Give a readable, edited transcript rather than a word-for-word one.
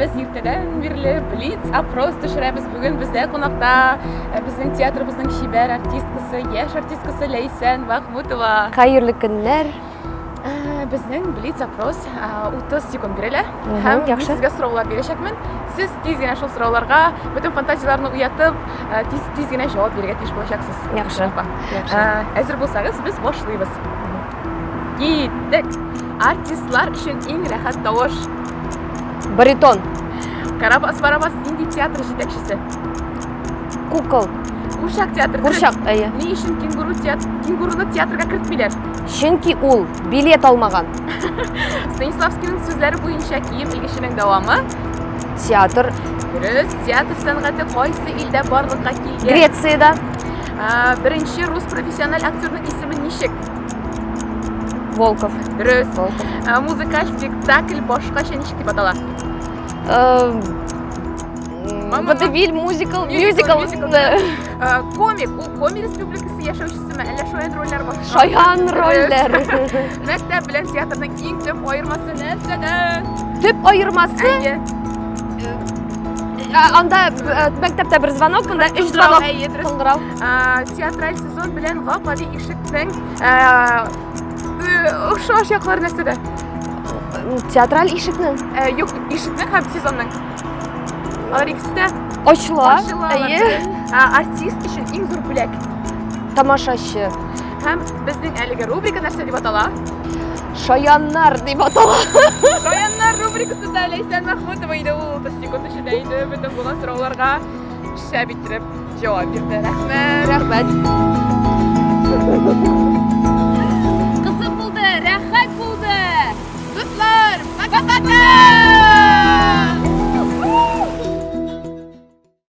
Без иртәдән бирле блиц опрос төшерәбез. Бүген бездә кунакта безнең театрыбызның чибәр артисткасы, яшь артисткасы Ләйсән Махмутова. Хәерле көннәр. Безнең блиц опрос 30 секунд бирелә. Һәм мин сезгә сораулар бирәчәкмен. Сез тиз генә шул сорауларга бөтен фантазияләрне уятып, тиз тиз генә җавап бирергә тиеш булачаксыз. Яхшы. Әзер булсагыз, без башлыйбыз. Киттек. Артистлар өчен иң рәхәт тавыш. Баритон. Карабас Барабас нинди театр җитәкчесе? Кукол. Курчак театры. Курчак, әйе. Ни өчен кенгуру театр, кенгуруны театрга кертмиләр? Чөнки ул билет алмаган. Станиславскийның сүзләре буенча кием элгеченең дәвамы? Театр. Дөрес, театр сәнгате кайсы илдә барлыкка килгән? Грециядә. Беренче рус профессиональ актерның исеме ничек? Волков. Дөрес. Волков. Музыкаль спектакль башкача ничек дип атала? Водевиль, мюзикл, мюзикл. Комик, ул Коми республикасы яшәүчесеме, әллә шаян рольләр башкара? Шаян рольләр. Мәктәп белән театрның иң төп аермасы нәрсәдә? Төп аермасы? Әйе. Анда мәктәптә бер звонок, монда өч звонок. Әйе, дөрес. Кыңгырау. Театраль сезон белән гап-гади ишекнең охшаш яклары нәрсәдә? Театраль ишекнең? Юк, ишекнең һәм сезонның. Алар икесе дә ачыла. Ачыла. Әйе. Артист өчен иң зур бүләк. Тамашачы. Һәм безнең әлеге рубрика нәрсә дип атала? Шаяннар дип атала. Шаяннар рубрикасында Ләйсән Мәхмүтова иде ул 30 секунд эчендә инде бөтен булган сорауларга шәп иттереп җавап бирде. Рәхмәт. Рәхмәт.